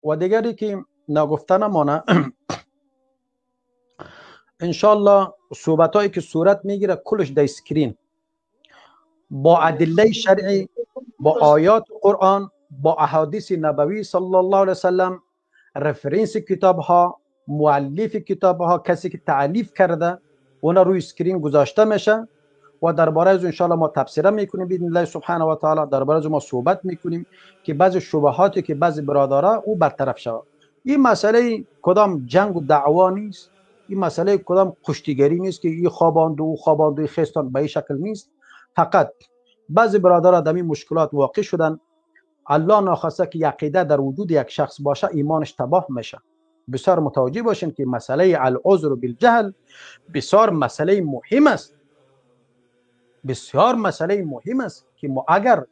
و دیگری که نگفته نمانه، انشالله صحبت هایی که صورت میگیره کلش در screen با ادله شرعی، با آیات قرآن، با احادیث نبوی صلی الله علیه وسلم، reference کتاب ها، مؤلف کتاب ها، کسی که تالیف کرده، اونا روی screen گذاشته میشه و درباره از انشالله ما تبصره میکنیم باذن الله سبحانه و تعالی. درباره از ما صحبت میکنیم که بعض شبهاتی که بعض برادرها او برطرف شود. این مسئله کدام جنگ و دعوا نیست، این مسئله کدام کشتیگری نیست که این خواباند و او خواباند و خستان، به این شکل نیست. فقط بعضی برادرها در این مشکلات واقع شدن. الله ناخواسته که عقیده در وجود یک شخص باشه، ایمانش تباه میشه. بسیار متوجه باشین که مسئله العذر بالجهل بسیار مسئله مهم است، بسیار مسئله مهم است که ما اگر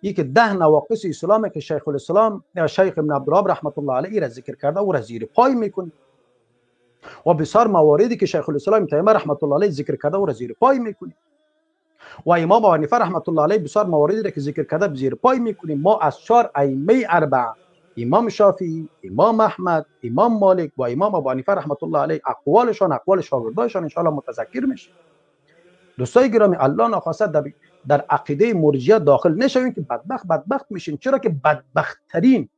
یک 10 نواقص اسلام که شیخ الاسلام یا شیخ ابن عبدالوهاب رحمت الله علیه را ذکر کرده او را زیر پای میکنه و بسیار مواردی که شیخ الاسلام تیمیه رحمت الله علیه ذکر کرده او را زیر پای میکنه و امام ابو حنیفه رحمت الله علیه بسیار مواردی را که ذکر کرده زیر پای میکنیم. ما از 4 ائمه اربعه، امام شافعی، امام احمد، امام مالک و امام ابو حنیفه رحمت الله علیه، اقوالشان، اقوال شاگردانشان ان شاء الله متذکر میشه. دوستای گرامی، الله ناخواسته در عقیده مرجئه داخل نشویم که بدبخت بدبخت میشین. چرا که بدبخت ترین،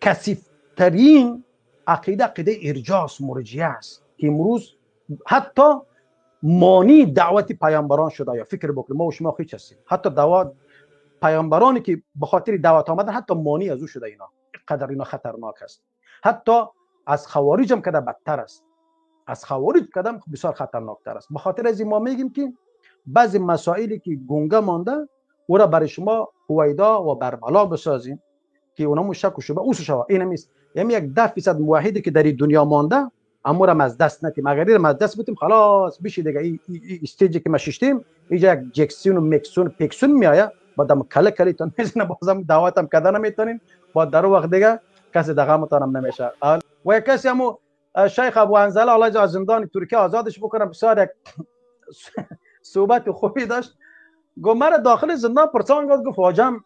کثیف ترین عقیده، عقیده ارجاس، مرجئه است که امروز حتی مانی دعوت پیامبران شده. یا فکر بکنیم ما و شما هیچ هستیم، حتی دعوت پیامبرانی که به خاطر دعوت آمدن حتی مانی از او شده. اینا قدر اینا خطرناک است، حتی از خوارج هم کده بدتر است، از خوارج کدام بسیار خطرناکتر است. به خاطر از این ما میگیم که بعضی مسائلی که گنگه مانده او را برای شما هویدا و برملا بسازیم که اونمو شک و شبه اوس شوه. این نیست، یعنی یک 10% موحدی که در این دنیا مانده امو را از دست ندیم. اگر این از دست بدیم خلاص بشی دیگه. این stage ی که ما ششتیم، اینجا یک جکسون و مکسون پیکسون میآید، بعدم کله کلی تون میزنه، بازم دعوتم کردن نمیتونین. با در وقت دیگه کسی دغه هم نمیشه. و یک کسی همو شیخ ابو انزله، الله از زندان ترکیه آزادش بکنه، بسیار یک صحبت خوبی داشت. گفت مرا داخل زندان پرسان کرد، گفت hocam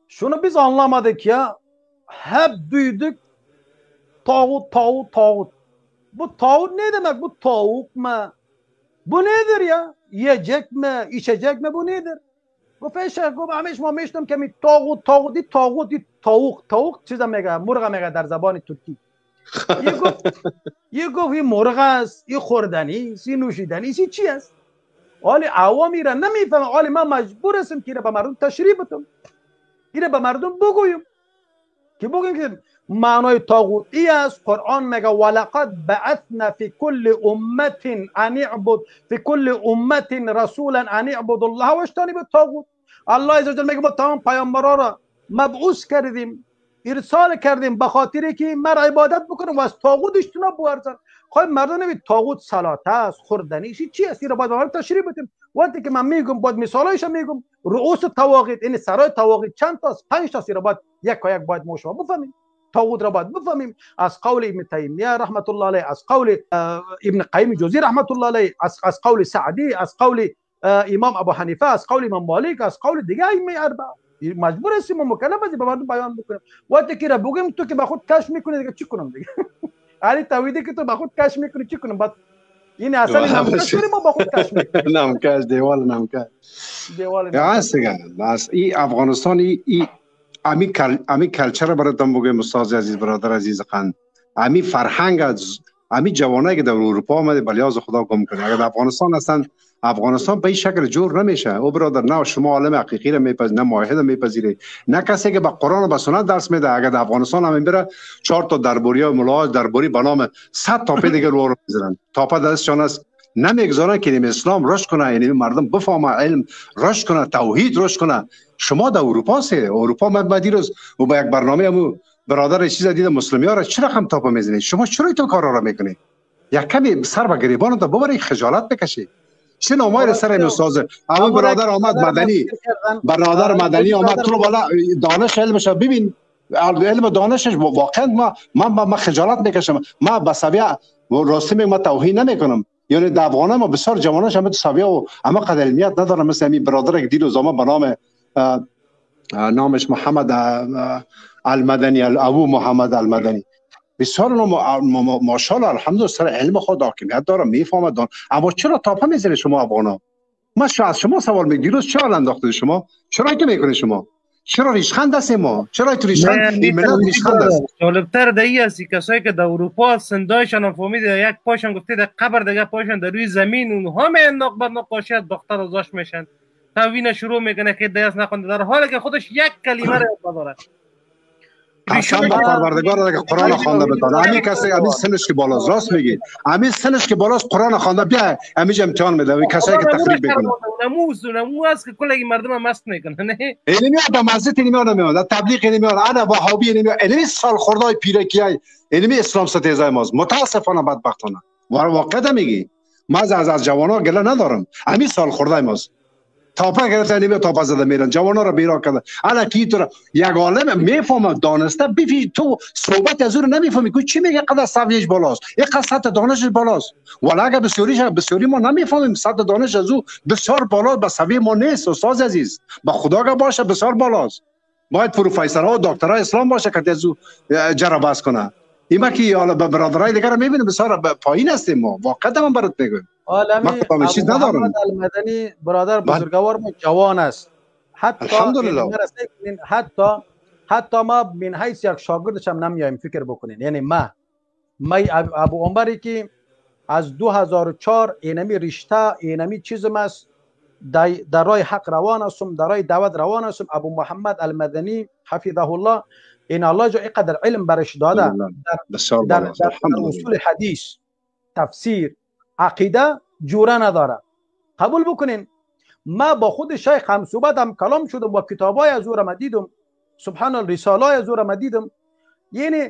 şunu biz anlamadık ya, hep duyduk tağut tağut tağut, bu tağut ne demek, bu tavuk mu, bu nedir ya, yiyecek mi, içecek mi, bu nedir? گفت ای شیخ، گفت همیش ما میشنم که می طاغوت طاغوت، دی طاغوت، دی تاوق تاوق چیزا میگه، مرغ میگه در زبان ترکی. یه گفت این مرغ است، این خوردنی است، این نوشیدنی است، این چی است؟ حالی عوامی را نمیفهمه. حالی ما مجبور هستیم که به مردم تشریح بدم، اینو به مردم بگویم که بگویم که معنای طاغوت ای است. قرآن میگه ولقد بعثنا فی کل امه ان اعبد فی کل امه رسولا ان اعبدوا الله واجتنبوا الطاغوت. الله عز وجل میگه ما تمام پیامبرا را مبعوث کردیم، ارسال کردیم به خاطر که مر عبادت بکنم و از طاغوت اجتناب بورزن. خب مردم نمی طاغوت سلاطه است، خوردنی چی است؟ اینو باید به تشریح بدیم. وقتی که من میگم، باید مثالایش میگم، رؤوس طواغیت، یعنی سرای طواغیت چند تاست؟ 5 تاست. اینو باید یک یک باید ما شما بفهمیم، طاغوت را باید بفهمیم از قول ابن تیمیه رحمت الله علیه، از قول ابن قیم جوزی رحمت الله علیه، از قول سعدی، از قول امام ابو حنیفه، از قول امام مالک، از قول دیگه ائمه اربعه. مجبور هستیم و مکلف هستیم به مردم بیان بکنیم. وقتی که را بگیم تو که به خود کش میکنی دیگه، چی کنم دیگه؟ علی توحیدی که تو به خود کش میکنی، چی کنم؟ بعد این اصلا نمکش ما با خود کش میکنیم. نمکش دیوال نمکش دیوال. است دیگه. بس ای افغانستان ای امی culture براتون بگم استاد عزیز، برادر عزیز قند، امی فرهنگ از امی جوانایی که در اروپا آمده بلیاز خدا گم کنه. اگر در افغانستان هستن، افغانستان به این شکل جور نمیشه او برادر. نه شما عالم حقیقی را میپذیری، نه موحد میپذیری، نه کسی که به قرآن و به سنت درس میده. اگر در افغانستان هم بره، چهار تا درباری و ملا درباری به نام 100 تاپه دیگه رو میزنن، تاپه دستشان است، نمیگذارن که اسلام رشد کنه، یعنی مردم بفهمه، علم رشد کنه، توحید رشد کنه. شما در اروپا سه اروپا، من دیروز و با یک برنامه همو برادر چیز دیدم، مسلمی ها را چرا هم تاپه میزنید؟ شما چرا تو کارا را میکنید؟ یک کمی سر به گریبان تا ببری، خجالت بکشی. چه نامای سر استاد اما برادر آمد مدنی، برادر مدنی آمد تو بالا دانش علمش ببین، علم دانشش واقعا ما خجالت میکشم. ما به سویه راستی ما توهین نمیکنم، یعنی در افغان ما بسیار جواناش هم سویه و اما قدر علمیت ندارم، مثل همین برادر که دیروز آمد به نام نامش محمد المدنی، ابو محمد المدنی، بسیار ماشاءالله الحمدلله سر علم خود حاکمیت داره، میفهمد. اما چرا تاپه میزنه شما افغانا؟ ما از شما سوال میکنم، دیروز چرا انداخته شما؟ چرا که میکنه شما؟ چرا ریشخند است ما؟ چرا تو ریشخند این ملت ریشخند است؟ جالبتر در این است کسایی که در اروپا سندایشان فهمید، یک پاشان گفته در قبر، دیگه پاشان در روی زمین، اونها می انداخت بر نقاشی دختر ازاش میشن تا وینه شروع میکنه که درس نخونده، در حالی که خودش یک کلمه را نداره. قسم به پروردگار که قرآن خوانده بتونه. همین کسی همین سنش که بالاست، راست میگی، همین سنش که بالاست قرآن خوانده، بیا همیشه امتحان میده این کسایی که تخریب میکنه. نموز است که کل این مردم مست میکنه. نه اینمی با مسجد اینمی نمیاد، تبلیغ اینمی، انا وهابی اینمی، اینمی سال خوردای پیرکی، اینمی اسلام ستیزای ماست متاسفانه، بدبختانه. واقعا میگی ما از جوانا گله ندارم، همین سال خوردای ماست. تاپه گرفتن نیمه تاپه زده میرن، جوانا رو بیرا کرده. الا کی تو یک عالم میفهمه دانسته بفی تو صحبت از او رو نمیفهمی که چی میگه، قدر سویش بالاست، یک سطح دانشش بالاست. ولی اگه بسیاری ما نمیفهمیم سطح دانش از او بسیار بالاست، به سویه ما نیست استاد عزیز، به خدا باشه بسیار بالاست. باید پروفسورها و دکترای اسلام باشه که از او جرا باز کنه. ایما که حالا به برادرای دیگر میبینیم بسیار پایین هستیم ما، واقعا من برات میگم. عالمی محمد المدنی برادر بزرگوار ما جوان است، حتی الحمدلله حتی ما من حیث یک شاگردش هم نمیایم فکر بکنین. یعنی ما ابو عمری که از 2004 اینمی رشته اینمی چیزم است، در راه حق روان هستم، در راه دعوت روان هستم. ابو محمد المدنی حفظه الله این الله جو اینقدر علم برش داده در اصول حدیث، تفسیر، عقیده جوره نداره. قبول بکنین ما با خود شیخ هم صحبت هم کلام شدم و کتابای از او را دیدم، سبحان الله رسالای از او را دیدم. یعنی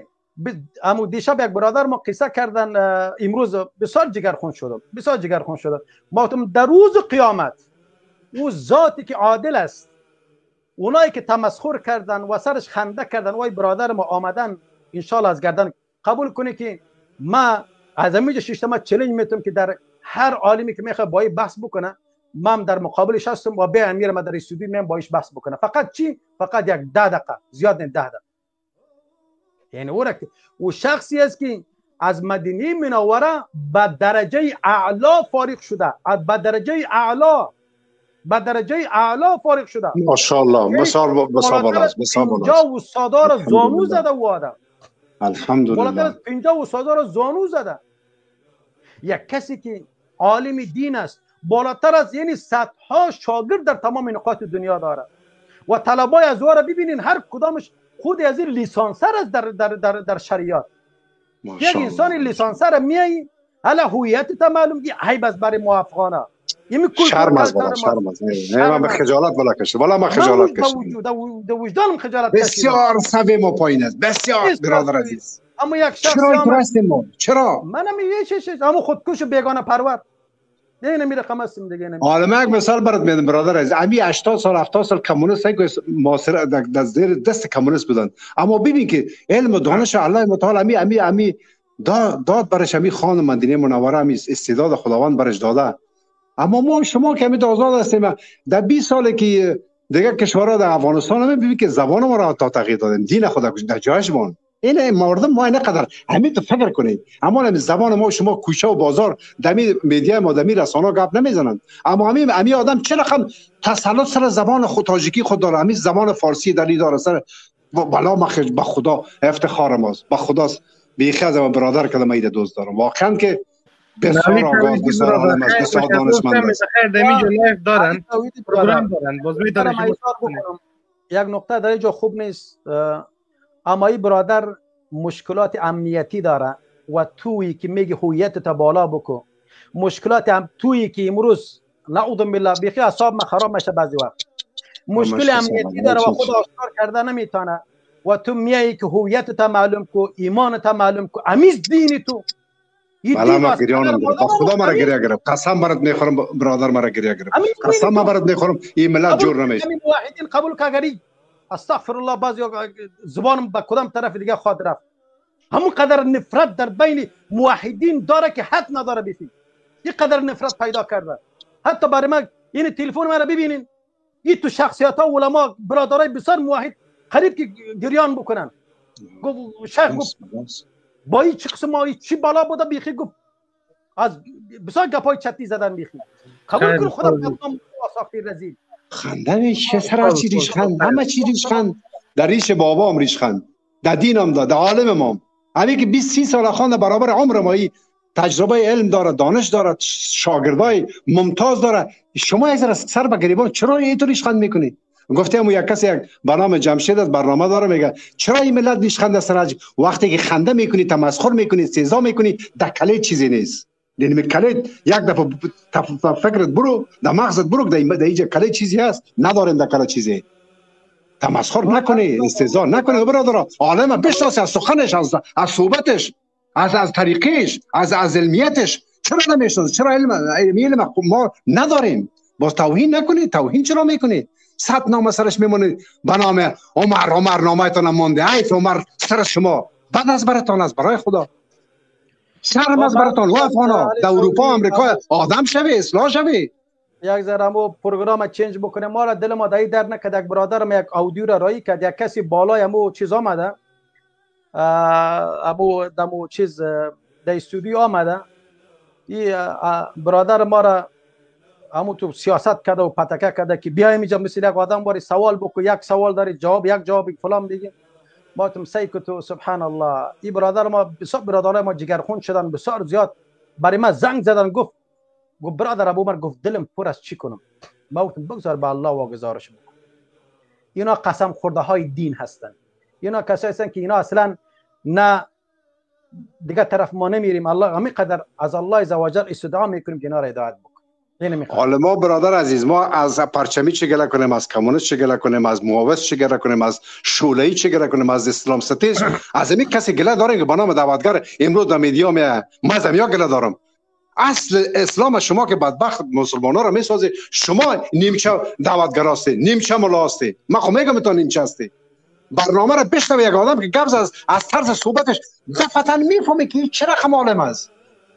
امو دیشب یک برادر ما قصه کردن، امروز بسیار جگرخون شدم، بسیار جگرخون شدم. ما گفتم در روز قیامت او ذاتی که عادل است، اونایی که تمسخر کردن و سرش خنده کردن، وای برادر ما آمدن انشالله از گردن قبول کنه که ما از همینجا ششته ما چالش میتونم که در هر عالمی که میخواد با بحث بکنه، من در مقابلش هستم و به امیر ما در استودیو میام باش بحث بکنه. فقط چی؟ فقط یک 10 دقیقه، زیاد نه 10 دقیقه. یعنی او شخصی است که از مدینه منوره به درجه اعلا فارغ شده، به درجه اعلا، به درجه اعلا فارغ شده. ماشاءالله، بسیار بسیار بالاست، بسیار بالاست. 50 استادار زانو زده و آدم. الحمدلله. بالاتر از 50 استادار زانو زده. یک کسی که عالم دین است، بالاتر از یعنی صدها شاگرد در تمام نقاط دنیا داره و طلبای از او را ببینین، هر کدامش خود از این لیسانسر است در در در در شریعت. یک انسان لیسانسر میای حالا هویت تا معلوم کی عیب است برای موافقانه. شرم است والا، شرم است. نه من به خجالت والا کشید، والا من خجالت کشید. د وجدانم خجالت کشید. بسیار سوی ما پایین است، بسیار برادر عزیز. اما یک شخص چرا اینطور ما؟ چرا؟ منم یه چیز اما خودکش بیگانه پرور. دیگه نمیره هستیم دیگه نمیره. حالا من یک مثال برات میدم برادر عزیز. امی 80 سال 70 سال کمونیست که معاصر در زیر دست کمونیست بودن، اما ببین که علم و دانش الله متعال امی امی امی داد برش، امی خان مدینه منوره امی استعداد خداوند برش داده. اما ما شما که امی آزاد هستیم در 20 سال که دیگه کشورها در افغانستان هم ببین که زبان ما را تا تغییر دادن، دین خدا در جایش مان. این مردم ما اینقدر همین تو فکر کنید، اما همین زبان ما شما کوچه و بازار دمی media ما دمی رسانه گپ نمیزنند، اما همین آدم چرا رقم تسلط سر زبان خود تاجیکی خود داره، همین زبان فارسی دری داره سر بالا. مخرج به خدا افتخار ماست، به خداست بیخی از برادر که من دوست دارم واقعا که بسیار آگاه، بسیار عالم است، بسیار دانشمند است. خیر دمی live دارن، program دارن، باز میتونن. یک نقطه در اینجا خوب نیست، اما این برادر مشکلات امنیتی داره و تویی که میگه هویت تا بالا بکن، مشکلات هم تویی که امروز نعوذ بالله بیخی اعصاب ما خراب میشه بعضی وقت، مشکل امنیتی داره و خود آشکار کرده نمیتونه و تو میایی که هویت تا معلوم کو، ایمان تا معلوم کو، امیز دین تو. بالا ما گریانم گرفت، خدا مرا گریه گرفت، قسم برات میخورم برادر مرا گریه گرفت، قسم ما برات میخورم این ملت جور نمیشه. موحدین قبول کگری استغفر الله، بعضی زبانم به کدام طرف دیگه خواهد رفت. همون قدر نفرت در بین موحدین داره که حد نداره بیفی. این قدر نفرت پیدا کرده. حتی برای من این تلفن من رو ببینین، این تو شخصیت ها علما برادرای بسیار موحد قریب که گریان بکنن. گفت شیخ گفت با این چه قسم چی بالا بوده بیخی، گفت از بسیار گپای چتی زدن بیخی. قبول کن خدا ساختی رزیل. خنده میشه سر چی ریش خند، همه چی ریش خند، در ریش بابام ریش خند، در دینم در عالم مام. همین که 20 30 سال خوانده برابر عمر مایی تجربه علم داره، دانش داره، شاگردای ممتاز داره. شما از سر به گریبان چرا اینطور ریش خند میکنی؟ گفتم یک کسی یک برنامه جمشید از برنامه داره، میگه چرا این ملت ریش خند سر وقتی که خنده میکنی، تمسخر میکنی، استهزا میکنی، در کله چیزی نیست. یعنی کله یک دفعه فکرت برو، در مغزت برو، در اینجا کله چیزی هست نداریم، در کله چیزی تمسخر نکنی، استهزا نکنی برادر. عالم بشناسی از سخنش، از صحبتش، از طریقش، از علمیتش. چرا نمیشناسی؟ چرا علم ما نداریم؟ باز توهین نکنی. توهین چرا میکنی؟ 100 نامه سرش میمونه به نام عمر، عمر نامه‌تان مانده، ای عمر سر شما بد از براتان است، برای خدا شرم از براتان. افغانا در اروپا امریکا آدم شوی، اصلاح شوی. یک ذره امو پروگرام change بکنه. ما را دل ما دایی در نکرد. یک برادرم یک audio را رایی کرد، یک کسی بالای امو چیز آمده، امو دمو چیز در استودیو آمده، این برادر ما را همون تو سیاست کرده و پتکه کرده که بیایم اینجا مثل یک آدم باری سوال بکو، یک سوال داری جواب، یک جواب فلان دیگه. ما تم سی تو سبحان الله. این برادر ما بسیار برادرای ما جگرخون شدن، بسیار زیاد برای ما زنگ زدن. گفت برادر ابو عمر، گفت دلم پر از چی کنم؟ ما گفتم بگذار به الله واگذارش بکن. اینا قسم خورده های دین هستن، اینا کسایی هستن که اینا اصلا نه دیگه طرف ما نمیریم. الله همین قدر از الله عزوجل استدعا میکنیم که اینا را هدایت بکن. حالا ما برادر عزیز، ما از پرچمی چه گله کنیم، از کمونیست چه گله کنیم، از معاوض چه گله کنیم، از شعله‌ای چه گله کنیم، از اسلام ستیز، از این کسی گله داریم که به نام دعوتگر امروز در media می ما از همیا گله دارم. اصل اسلام شما که بدبخت مسلمان‌ها را میسازی، شما نیمچه دعوتگر هستی، نیمچه ملا هستی. من خب میگم تو نیمچه هستی. برنامه را بشنو یک آدم که گپ از طرز صحبتش دفعتا میفهمه که چرا عالم است.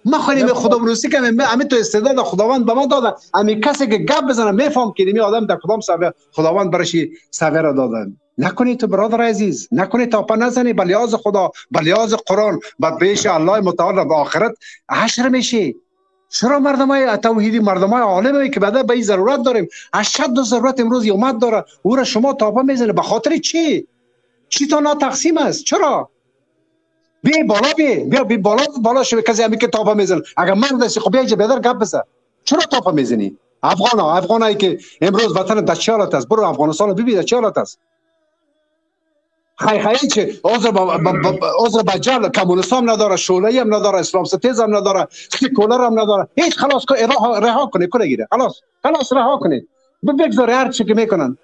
ما خواهیم خدا بروسی که همین تو استعداد خداوند به ما داده، همین کسی که گپ بزنه میفهم که این آدم در کدام سویه خداوند برش سویه را دادن. نکنی تو برادر عزیز، نکنی تا پا نزنی به لحاظ خدا، به لحاظ قرآن، به پیش الله متعال به آخرت حشر میشی. چرا مردمای توحیدی، مردمای عالمی که بعدا به این ضرورت داریم، اشد ضرورت امروز اومد داره، او را شما تاپا میزنه به خاطر چی؟ چی تا ناتقسیم است؟ چرا؟ بی بالا بی بیا بالا بالا شو کسی همی که تاپا میزنه. اگر مرد هستی خب بیا اینجا بیادر گپ بزن. چرا تاپا میزنی؟ افغانایی که امروز وطن در چه حالت است؟ برو افغانستان رو ببین در چه حالت است. خی چه عذر بجل کمونیست هم نداره، شعله‌ای هم نداره، اسلام ستیز هم نداره، سکولار هم نداره. هیچ. خلاص رها کنه کنه گیره. خلاص رها کنه. بگذار هر چی که میکنن.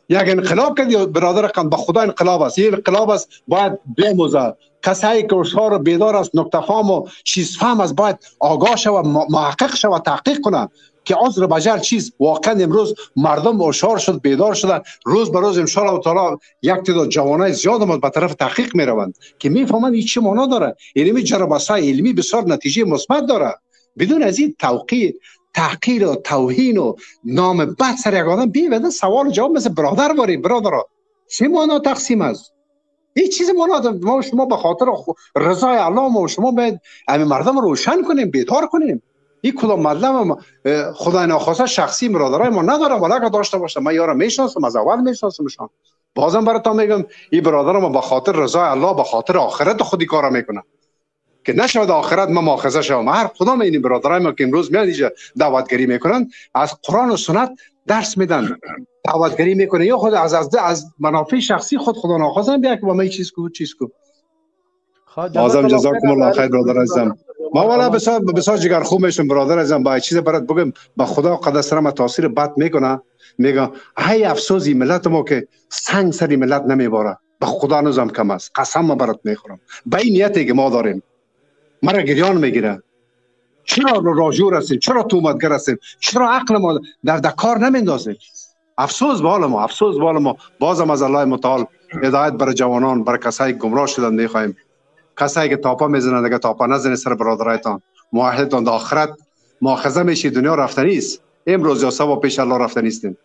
یک انقلاب کردی برادر قند، با خدا انقلاب است. یه انقلاب است باید بیاموزه. کسایی که هوشیار و بیدار است، نکته فهم و چیز فهم است، باید آگاه شود، محقق شود، تحقیق کنه که عذر بجر چیز. واقعا امروز مردم هوشیار شد، بیدار شدن. روز به روز ان شاء الله تعالی یک تعداد جوانای زیاد ما به طرف تحقیق میروند که میفهمند این چه معنا داره. علمی جرباسای علمی بسیار نتیجه مثبت داره. بدون از این توقیع، تحقیر و توهین و نام بد سر یک آدم بی بده سوال و جواب مثل برادر واری برادرها چه معنا تقسیم است؟ هیچ چیز معنا. ما شما به خاطر رضای الله ما شما باید همین مردم روشن کنیم، بیدار کنیم. این کدام مطلب خدای ناخواسته شخصی برادرای ما ندارم، ولی اگه داشته باشه من یارو میشناسم، از اول میشناسمشان. بازم براتون میگم این برادر ما به خاطر رضای الله، به خاطر آخرت خودی کارا میکنه که نشود آخرت ما مؤاخذه شوم. هر کدام این برادرای ما که امروز میان اینجا دعوتگری میکنن، از قرآن و سنت درس میدن، دعوتگری میکنه، یا خود از منافع شخصی خود خدا ناخواسته بیا که با ما چیز کو چیز کو. بازم جزاکم الله خیر برادر عزیزم. ما والا بسیار جگر خوب میشم برادر عزیزم. با چیز برات بگم، با خدا قدس ما تاثیر بد میکنه. میگم هی افسوس ملت ما که سنگ سری ملت نمیباره. به خدا نظام کم است، قسم ما برات میخورم. به این نیتی که ما داریم مرا گریان میگیره. چرا راجور هستیم؟ چرا تومتگر هستیم؟ چرا عقل ما در کار نمیندازیم؟ افسوس به حال ما، افسوس به حال ما. بازم از الله متعال هدایت برای جوانان، برای کسایی گمراه شدن میخوایم. کسایی که تاپا میزنن دیگه تاپا نزنید سر برادرایتان، موحدتان. در آخرت مؤاخذه میشی. دنیا رفتنی است، امروز یا صبح پیش الله رفته نیستیم.